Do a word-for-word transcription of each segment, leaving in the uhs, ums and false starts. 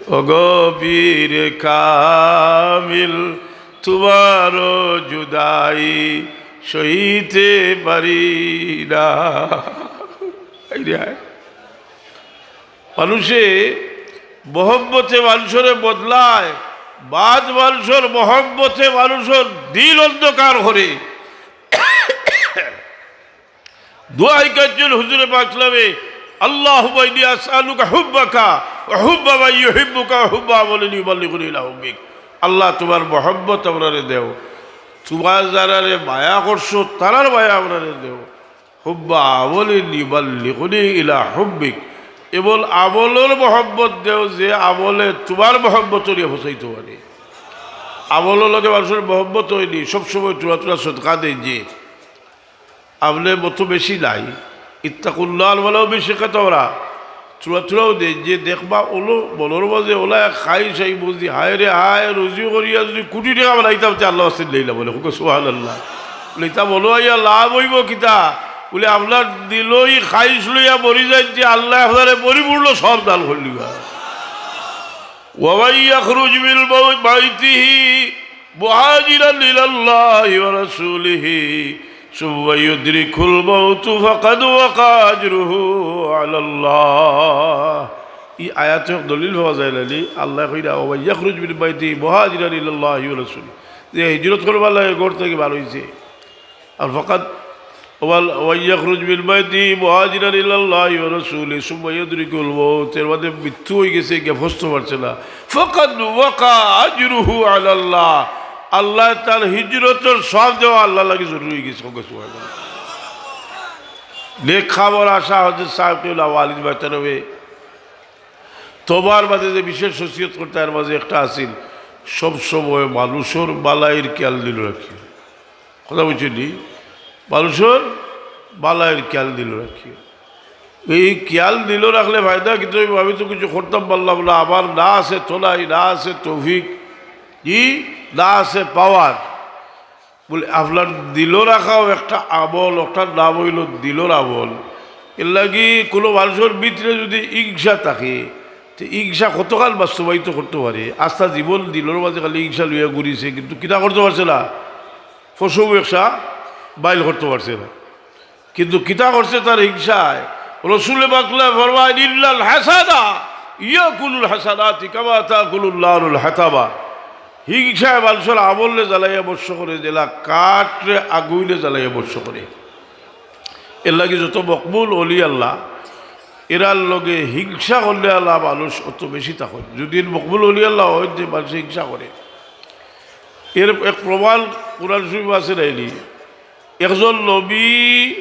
ওগো পীর কামিল, তোমারও জুদাই সইতে পারি না। এই রে আয়। মানুষে মহব্বতে মানুষরে বদলায়, বাদ মানুষর মহব্বতে মানুষর দিল অন্ধকার করে। দোয়া হিকাইছইন হুজুরে পাক সাল্লামে, "আল্লাহুম্মা ইন্নী আসআলুকা হুব্বাকা ওয়া হুব্বা মান ইউহিব্বুকা ওয়া হুব্বা আমালিন ইউবাল্লিগুনি ইলা হুব্বিক।" আল্লাহ, তোমার মহব্বত আমরারে দেও, তোমার যারারে মায়া করছো, তারার মায়া আমরারে দেও। হুব্বা আমালিন ইউবাল্লিগুনি ইলা হুব্বিক। এমন আমলর মহব্বত দেও, যে আমলে তোমার মহব্বত নিয়ে পৌঁছাইতে পারে। আমলর লগে মানুষর মহব্বত অয়নি, সবসময় থুড়া থুড়া সদকা দেইন যে, আপনে মতো বেশি নাই, ইত্তাকুল্লাহ ওয়ালাউ বিশিক্কি তামরা, থুড়া থুড়াও দেইন যে, দেখবা অলো মনর মাঝে অলা এক খাইশ আইবো যে, হায় রে হায়, রুজি করিয়া যদি কুটি টেকা বানাইতাম, তে আল্লার ওয়াস্তে দিলাইলাম বলে, হুকা সুবহানাল্লাহ। বলে, ইতা মনো আইয়া লাভ অইবো কিতা? বলে, আপনার দিলো ই খাইশ লইয়া মরি যাইন যে, আল্লায় আপনারে পরিপূর্ণ সব দান করিলিবা। ওয়া মান ইয়াখরুজ মিন বাইতিহি মুহাজিরান ইলাল্লাহি ওয়া রাসূলিহি সুম্মা ইউদরিকুহুল মাউতু ফাকাদ ওয়াকা আজরুহু আলাল্লাহ। ই আয়াতে এক দলিল পাওয়া যায় না নি? আল্লায় কইরা, "ওয়া মান ইয়াখরুজ মিন বাইতিহি মুহাজিরান ইলাল্লাহি ওয়া রাসূলিহি।" যে হিজরত করবার লাগি ঘর থাকি বার অইছে, আর ফাকাদ ওয়াল, ওয়া মান ইয়াখরুজ মিন বাইতিহি মুহাজিরান ইলাল্লাহি ওয়া রাসূলিহি সুম্মা ইউদরিকুহুল মাউত, এর বাদে মৃত্যু অইগেছে, গিয়া পৌঁছতে পারছে না, ফাকাদ ওয়াকা আজরুহু আলাল্লাহ, আল্লায় তার হিজরতর সওয়াব দেওয়া আল্লার লাগি জরুরি অইগেছে। সুবহানাল্লাহ। নেক কামর আশা হযরত সাহেব কিবলা ওয়ালিদ বায়তানবী তওবার মাঝে যে বিশেষ ওসিয়ত করতা, এর মাঝে একটা আছিল, সব সময় মানুষর বালাইর খেয়াল দিল রাখিও। কথা বুঝছইন নি? মানুষর বালাইর খেয়াল দিল রাখিও। এই খেয়াল দিল রাখলে ফায়দা কিতা অইবো? আমি তো কিছু করতাম পারলাম না, আমার না আছে তোলাই, না আছে তৌফিক, কি না আছে পাওয়ার। বলে, আপনার দিল রাখাও একটা আমল, ওটার নাম অইলো দিলর আমল। এর লাগি কোনো মানুষর ভিতরে যদি হিংসা থাকে, তে হিংসা কতকাল বাস্তবায়িত করতে পারে? আস্তা জীবন দিলর মাঝে খালি হিংসা লইয়া ঘুরিছে, কিন্তু কিতা করতে পারছে না? ফসব একসা বাইল করতে পারছে না। কিন্তু কিতা করছে তার হিংসায়? রসুলে পাকে ফরমায়, "ইন্নাল হাসাদা ইয়াকুলুল হাসানাতি কামা তাকুলুন নারুল হাতাবা।" হিংসায় মানুষর আমলরে জ্বালাইয়া ভস্ম করে, যেলা কাঠরে আগুইনে জ্বালাইয়া ভস্ম করে। এর লাগি যত মকবুল অলি আল্লাহ, এরার লগে হিংসা করলে আল্লাহ মানুষ অত বেশি তখন। যদি মকবুল অলি আল্লাহ অইন, তে মানুষে হিংসা করে। এর এক প্রমাণ কোরআন শরীফ আছে নাইনি? একজন নবী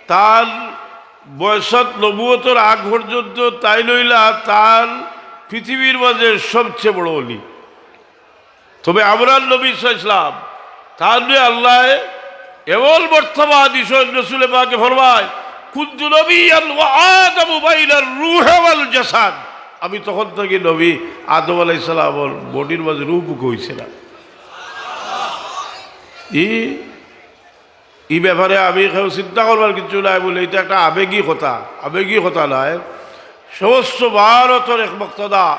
তান বয়সাত নবুয়তর আগ পর্যন্ত তাইন অইলা তান পৃথিবীর মাঝে সবচেয়ে বড় অলি। তবে আমরার নবী সাল্লাল্লাহু আলাইহি ওয়াসাল্লাম তানরে আল্লায় এমন মর্তবা দিছইন, রসুলে পাকে ফরমায়, "কুনতু নাবিয়্যান ওয়া আদামু বাইনার রূহি ওয়াল জাসাদ।" আমি তখন থাকি নবী, আদম আলাইহিস সালামর বডির মাঝে রূহ বুকে অইছে না। ই ই ব্যাপারে আমি কেউ চিন্তা করবার কিচ্ছু নাই বলে, এটা একটা আবেগী কথা, আবেগী কথা নয়। সমস্ত ভারতর এক মুক্তাদা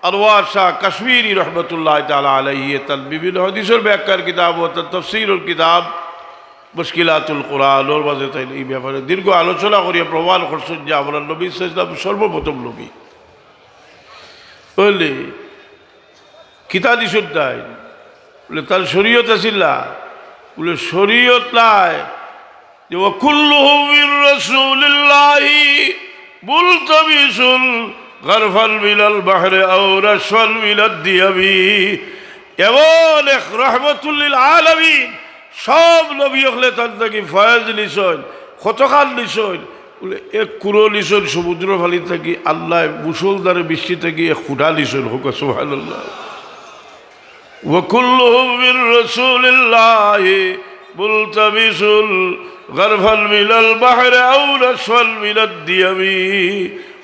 আনোয়ার শাহ কাশ্মীরি রহমতুল্লাহ তাআলা আলাইহি তার বিভিন্ন হাদিসের ব্যাখ্যার কিতাব ও তার তফসিরের কিতাব মুশকিলাতুল কোরআন, ওর মাঝে তাইন এই ব্যাপারে দীর্ঘ আলোচনা করিয়া প্রমাণ করছেন যে আমরার নবী সাল্লাল্লাহু আলাইহি ওয়াসাল্লাম সর্বপ্রথম নবী। বুঝলি? কিতা দিছইন তাইন? বলে, "তার শরীয়ত আছিল না?" বলে, "শরীয়ত নাই।" যে, "ওয়া কুল্লুহুম মির রাসূলিল্লাহি মুলতামিসুন গারফান মিনাল বাহরি আও রাশফান মিনাদ দিয়ামি।" এমন এক রহমতুল্লিল আলামিন, সব নবী অকলে তান থাকি ফয়েজ নিছইন, কতখান নিছইন? বলে, এক কুড়ো নিছইন সমুদ্র ফালি থাকি, আল্লায় মুষলধারে বৃষ্টি থাকি এক ফুটা নিছইন। হুকা সুবহানাল্লাহ। وكلهم من رسول الله ملتمس غرفا من البحر أو رشفا من الديم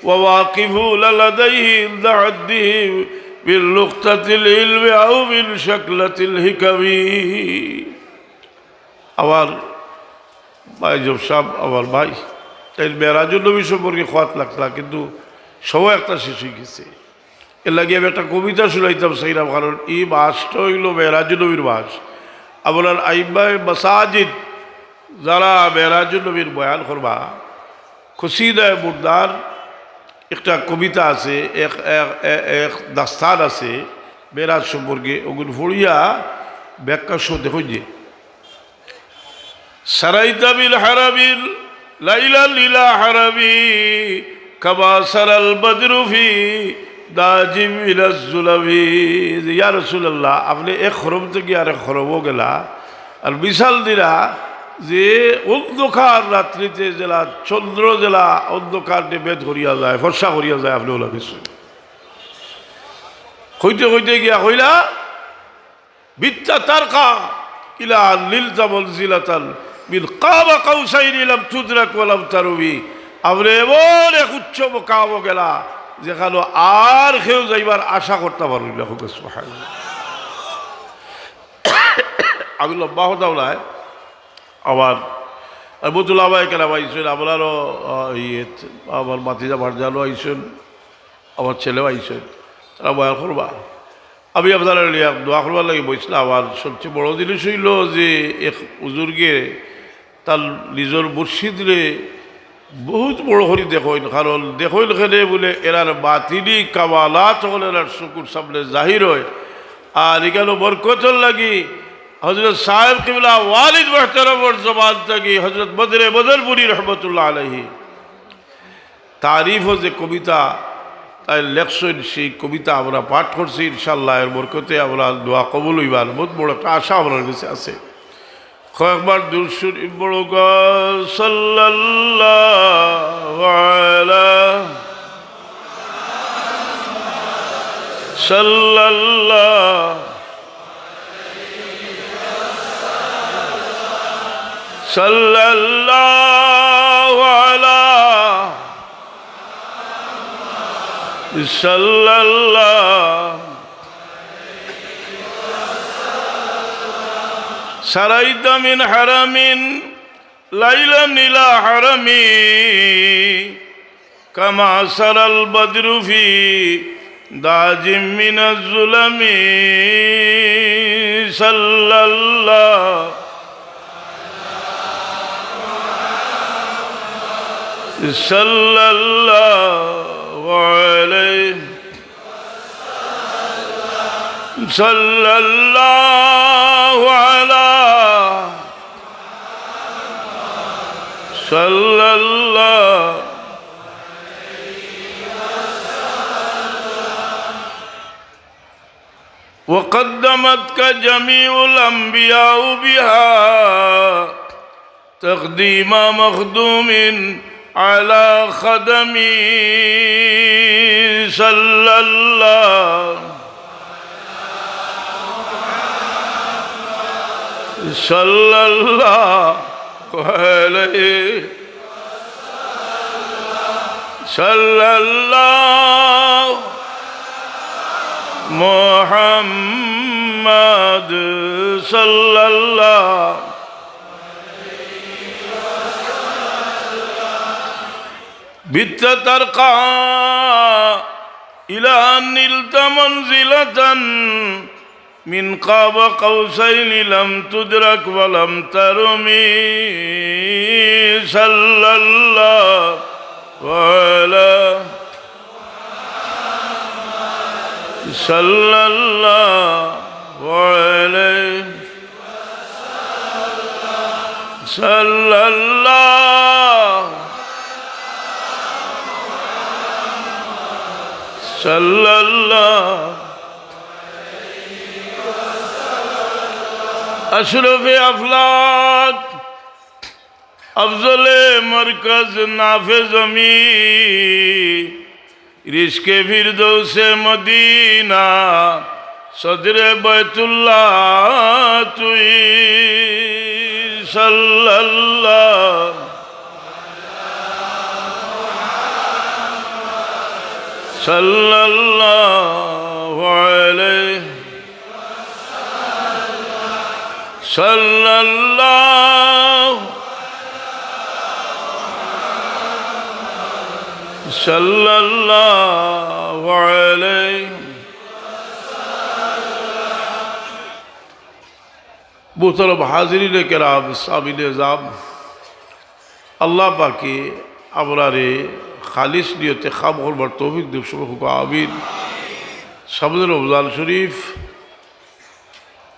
وواقفون لديه عند حدهم من نقطة العلم أو من شكلة الحكم. আমার ভাই জব সাহেব, আমার ভাই, তাইন মেরাজুন নবী সম্পর্কে কওয়াত লাগতা, কিন্তু সময় একটা শেষ অইগেছে। এর লাগি আমি একটা কবিতা শুনাইতাম চাইরাম, কারণ ই মাসটা অইলো মেরাজুন নবীর মাস। আপনার আইম্মায়ে মাসাজিদ যারা মেরাজুন নবীর বয়ান করবা, কসিদায়ে বুর্দার একটা কবিতা আছে, এক, এক, এক, এক দাস্তান আছে মেরাজ সম্পর্কে, ওগুন পড়িয়া ব্যাখ্যা সহ দেখইন যে, سريت من حرم ليلا إلى حرم كما سرى البدر في داج من الظلم। যে, ইয়া রাসূলুল্লাহ, আপনে এক হরম থাকি আরেক হরমো গেলা, আর মিসাল দিলা যে অন্ধকার রাত্রিতে যেলা চন্দ্র যেলা অন্ধকাররে ভেদ করিয়া যায়, ফর্সা করিয়া যায়, আপনে অলা গেছইন। কইতে কইতে গিয়া কইলা, بت ترقى إلى أن نلت منزلة من قاب قوسين لم تدرك ولم ترم। আপনে এমন এক উচ্চ মকামো গেলা, যেখানো আর কেউ যাইবার আশা করতা পারইন না। কউক্কা সুবহানাল্লাহ। আমি লম্বা কথা বলাই, আমার, আমি বলতে লাভাই কেন আইসেন, আপনারও, আহ, ইয়ে, আমার ভাতিজা ভারজানও আইসেন, আমার ছেলেও আইসেন, তারা বয়ান করবা। আমি আপনারার লাগি দোয়া করবার লাগি বইছিলাম। আর সবচেয়ে বড় জিনিস অইলো যে এক হুজুরগে তার নিজর মুর্শিদরে বহুত বড় করি দেখইন, কারণ দেখইন কেনে বুলে এরার বাতিনি কামালাত অকল এরার চকুর সামনে জাহির অয়। আর ইখানো বরকতর লাগি হযরত সাহেব কিবলা ওয়ালিদ মুহতারামর জবান থাকি হযরত বদরে বদরপুরী রহমতুল্লাহ আলাইহি তারিফো যে কবিতা তাইন লেখছইন, সেই কবিতা আমরা পাঠ করছি, ইনশাআল্লাহ এর বরকতে আমরার দোয়া কবুল অইবার বহুত বড় একটা আশা আমরার গেছে আছে। কয়েকবার দুরূদ শরীফ পড়ো গো, সাল্লাল্লাহু আলা, সাল্লাল্লাহু সাল্লাল্লাহু আলা, সাল্লাল্লাহু। سريت من حرم ليلا إلى حرم كما سرى البدر في داج من الظلم. صلى الله، صلى الله عليه، صلى الله على، صلى الله. وقدمتك جميع الأنبياء بها تقديم مخدوم على خدم. صلى الله، صلى الله عليه، صلى الله محمد، صلى الله. بت ترقى إلى أن نلت منزلة من قاب قوسين لم تدرك ولم ترم. صلى الله على، صلى الله عليه، صلى الله، صلى الله. أشرف أفلاك، أفضل مركز نافذ زمين، رزق فردوس مدينة، صدر بيت الله توي. صلى الله، صلى الله عليه، صلى الله، صلى الله وعليكم। মোহতারাম হাজিরিনে কেরাম, সামিনে এজাম, আল্লাহ পাকে আমরারে খালিস নিয়তে কাম করবার তৌফিক দেউক, সবে কউক্কা আমিন। সামনে রমজান শরীফ,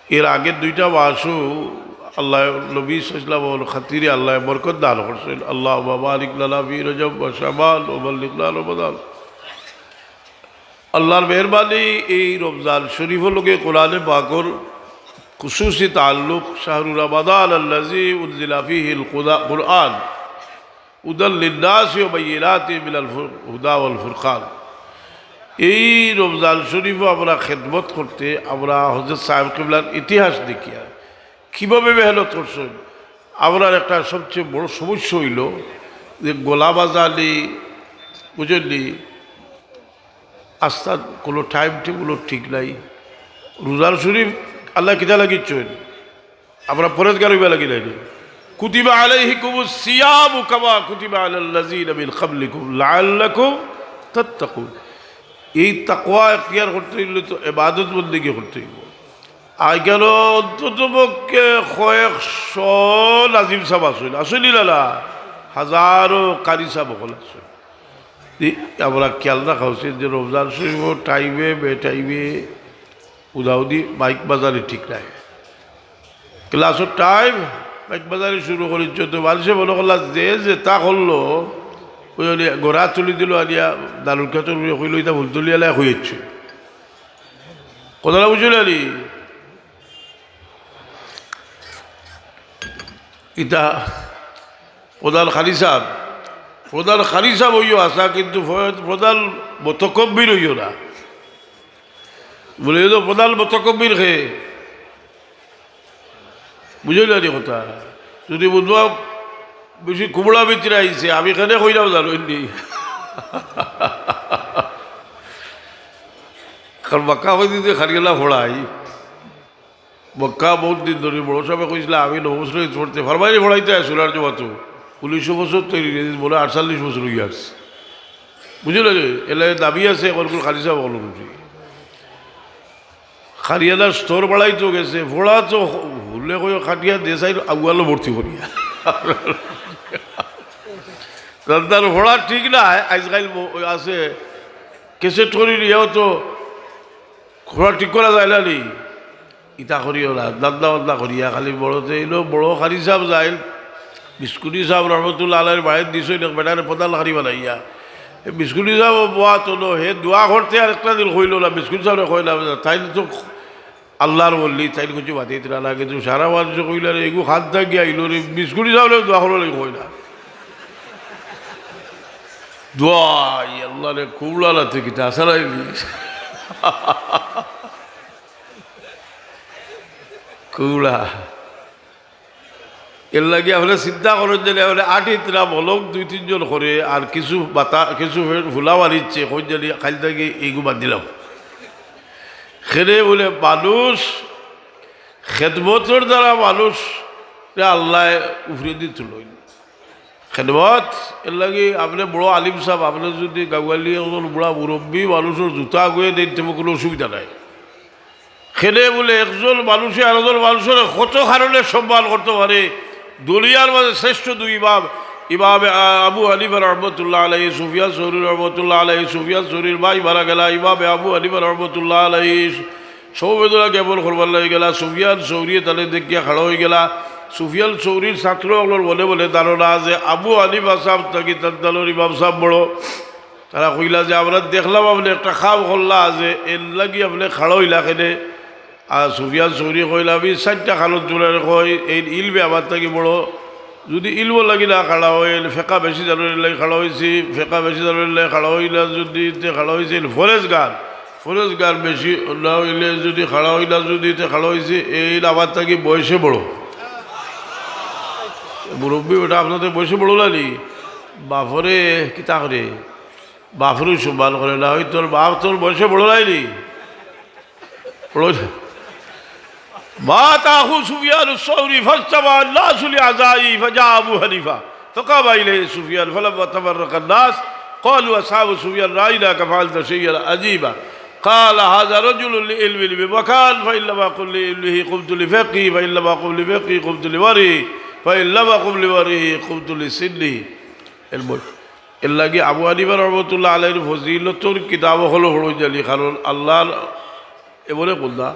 এর আগের দুইটা মাসও আল্লাহ নবী সাল্লাল্লাহু আলাইহি ওয়াসাল্লামর খাতিরে আল্লাহ বরকত দান করছইন। আল্লাহুম্মা বারিক লানা ফি রজব ওয়া শাবান ওয়া বাল্লিগনা রমাদান। আল্লাহর মেহেরবানি, এই রমজান শরীফর লগে কোরআনে পাকর খুসুসি তাল্লুক, শাহরু রমাদান আল্লাযী উনজিলা ফীহিল কুদা-, কুরআন হুদাল লিন্নাসি ওয়া বাইয়িনাতিম মিনাল ফুর-, হুদা ওয়াল ফুরকান। এই রমজান শরীফও আমরা খেদমত করতে, আমরা হযরত সাহেব কিবলার ইতিহাস দেখিয়া কিভাবে মেহনত করছইন। আমরার একটা সবচেয়ে বড় সমস্যা অইলো যে গলা বাজালি, বুঝলি, আস্তা কোনো টাইম টেবলও ঠিক নাই। রোজার শরীফ আল্লাহ কিতা লাগিছইন? আমরা পরেজগার অইবার লাগি নায়নি? কুতিবা আলাইকুমুস সিয়ামু কামা কুতিবা আলাল্লাযীনা মিন ক্বাবলিকুম লাআল্লাকুম তাত্তাকুন। এই তাকওয়া এখতিয়ার করতে অইলে তো ইবাদত বন্দেগি করতে অইবো। আইজকাল অন্তত পক্ষে কয়েকশো নাজিম সাব আছইন, আছইন নি না? হাজারো কারি সাব অকল আছইন। ই, আমরা খেয়াল রাখা উচিত যে রমজান শরীফর টাইমে, বেটাইমে উদাউদি মাইক বাজানি ঠিক নায়। ক্লাসর টাইম মাইক বাজানি শুরু করিছ তো মানষে মনো করলা যে যেতা করলো, অউ অলি গড়া তুলি দিলো আনিয়া দারুল খেতর উপরে কইলো, "ইতা ফুলতলি আলায় কইছে।" কথাটা বুঝলা নি? ইতা প্রধান কারি সাব, প্রধান কারি সাব অইও হাছা, কিন্তু প্র-, প্রধান মুতাকাব্বির অইও না। বুলে, "এ তো প্রধান মুতাকাব্বির কে।" বুঝলা নি কথা? যদি বুঝবা বেশি কুমড়া ভিতরে আইছে, আমি কেনে কইলাম জানইন নি? কারণ বাক্কা কই দিতে খারিয়ালা ফড়াই। মক্কা বউত দিন ধরি বড় সাবে কইছলা, আমি নবী মুসলিম পড়তে পারবায় নি পড়াইতে আয় সুরার জমাতো। উনিশশো বছর তৈরি, মনে হয় আটচল্লিশ বছর অইয়া আছে। বুঝলা নি? এলা দাবি আছে, এখন কোন খালি সাব বলো বুঝি। খারিয়ানার স্তর বাড়াইতো গেছে, পড়া তো হুলে কই খাটিয়া দেশাই আউয়ালো ভর্তি করিয়া। তার পড়া ঠিক না, আজকাল ব-, আছে, ক্যাসেট করি নিয়েও তো পড়া ঠিক করা যায় না নি। ইতা করিও না, ধান্দা বান্দা করিয়া খালি বড়তে এলো বড় কারি সাব যাইল, বিস্কুটি সাব রহমতুল্লাহ আলাইহির বাড়িত দিছইন এক বেটারে প্রধান কারি বানাইয়া। এ বিস্কুটি সাব বওয়া তো নো, হে দোয়া করতে আর একটা দিন কইলো না, বিস্কুটি সাবরে কইলা, তাইন তো আল্লাহর ওলি, তাইন কিছু বাতিত না লাগে, তুমি সারা মানুষে কইলা রে, এগু খান থাকি আইলো রে, বিস্কুটি সাবরে দোয়া করো রে, কই না। দোয়া, ই আল্লাহ রে, কুমড়া লাতে কিতা সারাইলি। কুমড়া। এর লাগি আপনে চিন্তা করইন যে আপনে আটিত না মলক দুই তিনজন করে আর কিছু বাতা-, কিছু ফে-, ফুলা মারিচ্ছে, কইন যে কাইল থাকি এইগু বাদ দিলাম। কেনে বুলে মানুষ, খেদমতর দ্বারা মানুষরে আল্লায় উপরেদি তুলইন। খেদমত, এর লাগি আপনে বড় আলিম সাব, আপনে যদি গাওয়ালি একজন বুড়া মুরব্বি মানুষর জুতা গয়ে দেইন, তেমন কোনো অসুবিধা নাই। কেনে বুলে একজন মানুষে আরকজন মানুষরে কত কারণে সম্মান করতো পারে। দুনিয়ার মাঝে শ্রেষ্ঠ দুই ইমাম, ইমাম আ-, আবু হানিফা রহমতুল্লাহ আলাইহি, সুফিয়ান সৌরি রহমতুল্লাহ আলাইহি, সুফিয়ান সৌরির ভাই মারা গেলা, ইমাম আবু হানিফা রহমতুল্লাহ আলাইহি সমবেদনা জ্ঞাপন করবার লাগি গেলা, সুফিয়ান সৌরিয়ে তানে দেখিয়া খাড়া অইগেলা। সুফিয়ান সৌরির ছাত্র অকলর মনে মনে ধারণা যে আবু হানিফা সাব থাকি তান দলর ইমাম সাব বড়। তারা কইলা যে, "আমরা দেখলাম আপনে একটা কাম করলা যে এর লাগি আপনে খাড়া অইলা কেনে?" আর সুফিয়ান সৌরি কইলা, "আমি চাইরটা কারণ তুলারে কই, এই ইলমে আমার থাকি বড়। যদি ইলমর লাগি না খাড়া অই, ফেকা বেশি জানইন এর লাগি খাড়া অইছি, ফেকা বেশি জানইন এর লাগি খাড়া অই না, যদি তে খাড়া অইছি, পরেজগার, পরেজগার বেশি না অইলে যদি খাড়া অই না, যদি তে খাড়া অইছি, এই আমার থাকি বয়সে বড়।" মুরব্বি বেটা, আপনার থাকি বয়সে বড় না নি? বাপরে কিতা করে? বাপরেও সম্মান করে না, ওই তোর বাপ তোর বয়সে বড় নায় নি? বড় না। مات أخو سفيان الثوري فاجتمع الناس لعزائه فجاء أبو حنيفة فقام إليه سفيان فلما تفرق الناس قالوا أصحاب سفيان: رأيناك فعلت شيئا عجيبا. قال: هذا رجل لعلمه بمكان، فإن لم أقم لعلمه قمت لفقهه، فإن لم أقم لفقهه قمت لورعه، فإن لم أقم لورعه قمت لسنه. এর মধ্যে, এর লাগি আবু হানিফা রহমতুল্লাহ আলাইহির ফজিলতর কিতাব অকল পড়ইন জানি, কারণ আল্লাহর এবারে বন্দা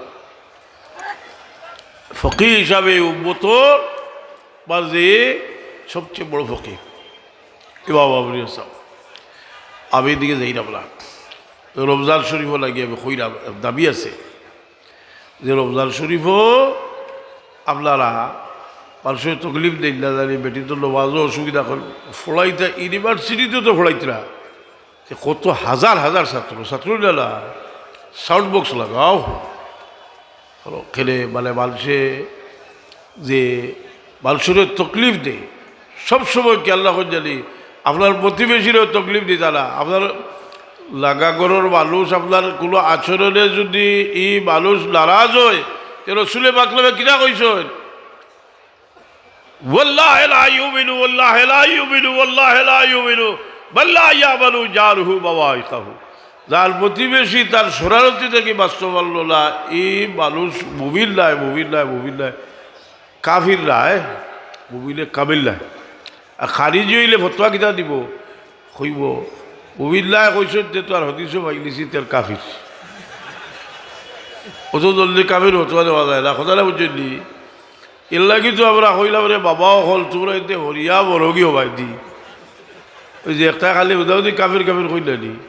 ফকিহ হিসাবে উম্মতর মাঝে সবচেয়ে বড় ফকিহ ইমাম আবু হানিফা সাহেব। আমি এদিকে যাই না বলা, রমজান শরীফও লাগি আমি কইরাম, দাবি আছে যে রমজান শরীফও আপনারা মানুষের তকলিফ দেন না জানি, বেটি তো নমাজও অসুবিধা করেন, পড়াইতা ইউনিভার্সিটিতে তো পড়াইতরা, যে কত হাজার হাজার ছাত্র, ছাত্র না, না, সাউন্ড বক্স লাগাও, খেলে মানে মানুষে যে মানুষের তকলিফ দেয়, সবসময় খেয়াল রাখুন জানি আপনার প্রতিবেশীরও তকলিফ দিতা না। আপনার লাগা ঘরর মানুষ আপনার কোনো আচরণে যদি ই মানুষ নারাজ হয়, তে রসুলে পাকলামে কিনা কইছেন, والله لا يؤمن، والله لا يؤمن، والله لا يؤمن من لا يأمن جاره بوائقه। যার প্রতিবেশী তার শরারতি থাকি বাঁচতো পারলো না, ই মানুষ মুমিন নায়, মুমিন নায়, মুমিন নায়, কাফির নায়, মুমিনে কামিল নায়। আর খারিজি হইলে ফতোয়া কিতা দিব? কইব, মুমিন নায় কইছেন, তে তো আর হাদিসও পাইলিছি, তার কাফির। অত জলদি কাফির ফতোয়া দেওয়া যায় না, কথাটা বুঝছেন নি? এর লাগি তো আমরা কইলাম, "রে বাবা অকল, তোমরা এতে হরিয়া বড় কি হবাই দি?" ওই যে একটা খালি উদাউদি কাফির কাফির কইলা নি,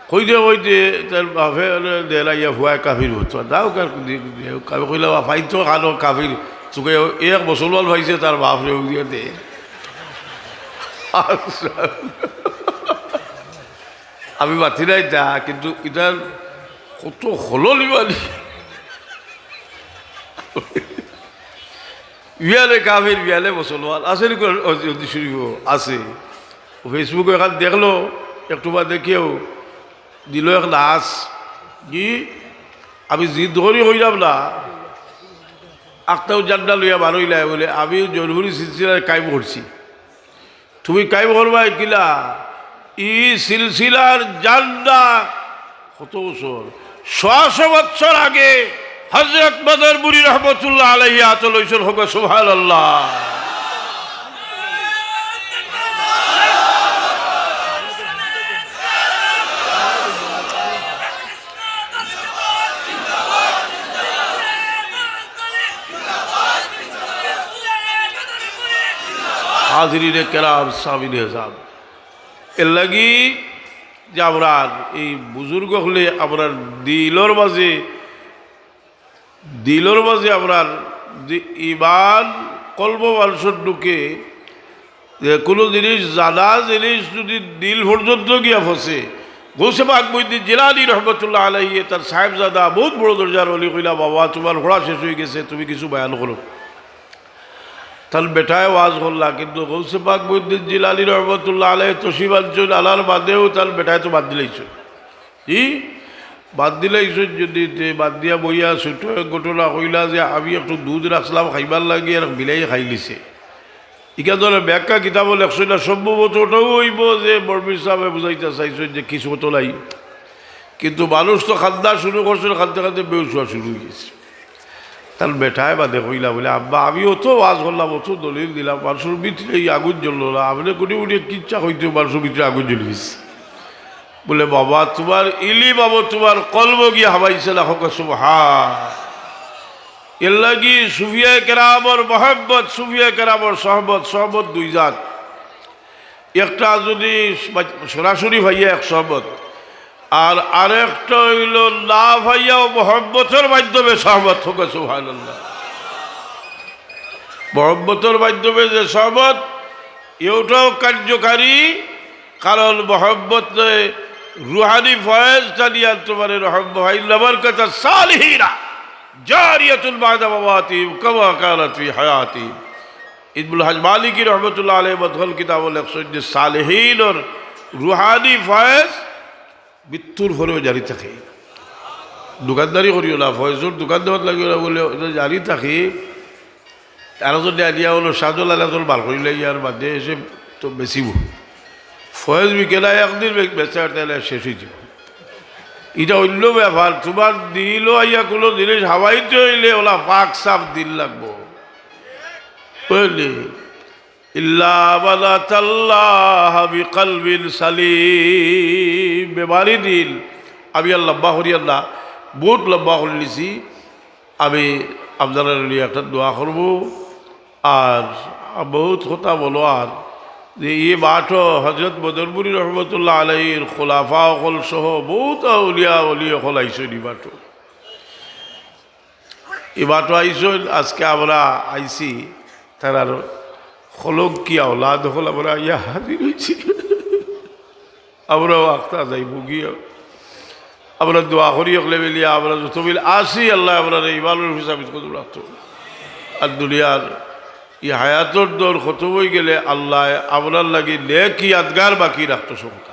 কইতে কইতে তার বাপে দেলাইয়া ফুয়ায় কাফির হতো। দাও কার দি-, দি-, আমি কইলাম, "বাপ, ফাইন তো খানো কাফির, তোকে এক মুসলমান পাইছে, তার বাপ রে উদিয়া দে।" আমি মাতি নাই তা, কিন্তু ইতার কত হলো নিবানি। বিয়ালে কাফির, বিয়ালে মুসলমান। আছে নি কোন হাদিস শরীফও? আছে। ও Facebook-ও এখান দেখলো, একটু বাদে কেউ দিল এক নাচ। কি? আমি জিদ করি কইলাম না। আখতাও জান্ডা লইয়া বারইলাই বলে, "আমি জনপুরি সিলসিলার কায়েম করছি।" তুমি কায়েম করবায় কিলা? ই সিলসিলার জান্ডা কত বছর? ছয়শো বছর আগে হযরত বদরপুরী রহমতুল্লাহ আলাইহি আতো লইছইন, হোক সুবহানাল্লাহ। হাজিরিনে কেরাম, সামিনে এজাম, এর লাগি যে আমরার এই বুজুর্গ অকলে আমরার দিলর মাঝে, দিলর মাঝে আমরার যে ইমান কলব মানষর ঢুকে, যে কোনো জিনিস, জানা জিনিস যদি দিল পর্যন্ত গিয়া ফসে, গৌসে পাক মহিউদ্দিন জিলানী রহমতুল্লাহ আলাইহি তার সাহেবজাদা বহুত বড় দরজার অলি কইলা, "বাবা, তোমার পড়া শেষ হয়ে গেছে, তুমি কিছু বয়ান করো।" তার বেটায় ওয়াজ করলা, কিন্তু গৌসে পাক মহিউদ্দিন জিলানী রহমতুল্লাহ আলাইহি তশরিফ আনছইন, আনার বাদেও তার বেটায় তো বাদ দিলাইছইন। জি, বাদ দিলাইছইন যদি, তে বাদ দিয়া বইয়া ছোট এক ঘটনা কইলা যে, "আমি একটু দুধ রাখছিলাম খাইবার লাগি, আর বিলাই খাইলিছে।" ইখান ধরনের ব্যাখ্যা কিতাবও লেখছইন না, সম্ভবত ওটাও হইব যে বড় পীর সাহেবে বুঝাইতা চাইছইন যে কিছু তো নাই। কিন্তু মানুষ তো কান্দা শুরু করছইন, কানতে কানতে বেহুশ হওয়া শুরু হয়ে গেছে। তার বেটায় বাদে কইলা বলে, "আব্বা, আমি অত ওয়াজ করলাম, অত দলিল দিলাম, মানষর ভিতরে এই আগুন জ্বললো না, আপনে কোটি কোটি কিচ্ছা কইতে মানষর ভিতরে আগুন জ্বলি গেছে।" বলে, "বাবা, তোমার ইলিম, বাবা, তোমার কলব গিয়া হামাইছে না, হোক সুবহান।" এর লাগি সুফিয়া কেরামর মহব্বত, সুফিয়া কেরামর সহবত, সহবত দুই জাত। একটা যদি সরাসরি পাইয়া এক সহবত, আর আরেকটা হইল না পাইয়াও মহব্বতর মাধ্যমে সহবত, হোক সুবহানাল্লাহ। মহব্বতর মাধ্যমে যে সহবত, এটাও কার্যকারী, কারণ মহব্বতে রুহানি ফয়েজ টানি আনতে পারে। রহব্ব ফাইন্না বারাকাতাস সালিহিনা জারিয়াতুন বা'দা মামাতিহিম কামা কানাত ফি হায়াতিহিম। ইবনুল হাজ মালিকি রহমতুল্লাহ আলাইহি মদখল কিতাবও লেখছইন যে সালেহিনর রুহানি ফয়েজ মৃত্যুর পরেও জারি থাকে। দোকানদারি করিও না, ফয়েজর দোকান দেওয়াত লাগিও না, বলে ওটা জারি থাকে। আরো জনে আনিয়া হলো শাহজালাল এত বার করিলে ইয়ার বাদে এসে তো বেচিব। ফয়েজ বিকেলা একদিন বে-, বেচার তাইলে শেষ অইযিবো। ইটা অইন্য ব্যাপার, তুমার দিলো আইয়া কুনু জিনিস হামাইতে অইলে অউলা পাক সাফ দিল লাগবো, বুঝলি? ইল্লা মান আতাল্লাহা বিকালবিন সালিম। বেমারি দিল। আমি আর লম্বা করিয়ার না, বউত লম্বা করিলিছি। আমি আপনারার লাগি একটা দোয়া করমু। আর বউত কথা বলো আর যে ই মাঠো হজরত বদরপুরি রহমতুল্লাহ আলাইহির খোলাফা অকল সহ বউত আউলিয়া অলি অকল আইছইন ই মাঠো। ই মাঠো আইছইন, আজকে আমরা আইছি, তারার কলঙ্কি আওলাদ অকল আমরা আইয়া হাজির অইছি। আমরাও আখতা যাইমু গিয়া। আমরা দোয়া করি অকলে মিলিয়া, আমরা যত মিল আছি, আল্লায় আমরারে ইমানর উপরে সাবিত কদম রাখতো। আর দুনিয়ার ই হায়াতর দৌর খতম অইগেলে আল্লায় আমরার লাগি নেক ইয়াদগার বাকি রাখতো সবতা।